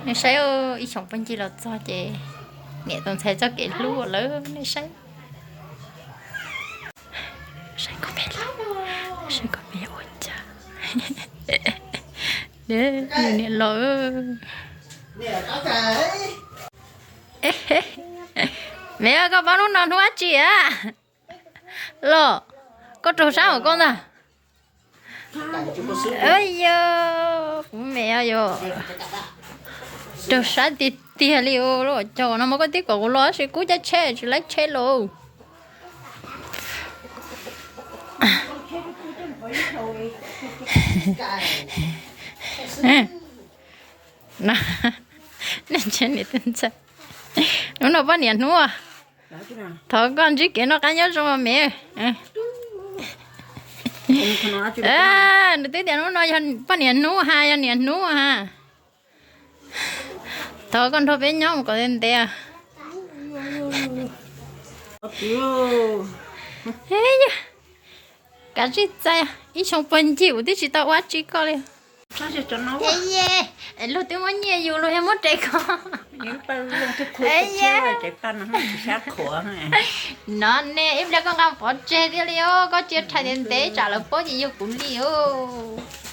Nej saib, ib xyoos pog ncig los txog ces niam tus ntxhais txoj kev hlub lawm, nej saib. Saib koj pem, saib koj pem ua cas. Niam los. Me, koj paub hnub no hnub dab tsi a? Los, koj raug sab mas koj ntag. Yog kuv me yog raug sab tiag tiag li. Lub caug no mas koj twb kom kuv los tab sis kuv caij tsheb tsis laib tsheb los. Hnub no poj niam hnub, thov koj ntsib kev noj qab nyob zoo me. Nws twb tias hnub no yog poj niam hnub ha, yog niam hnub ha. Thov koj nrog peb nyob mus kom ntev ntev. Kav tsij txais, ib xyoo pog ncig kuv twb tsis tau ua tsi koj li. Luag twb muab nyiaj yus luag yog muab res koj. No ne ib pliag koj nqa pov tseg thiaj li os, koj cia rhais ntev ntev tsam lawv paub ces yog kuv li os.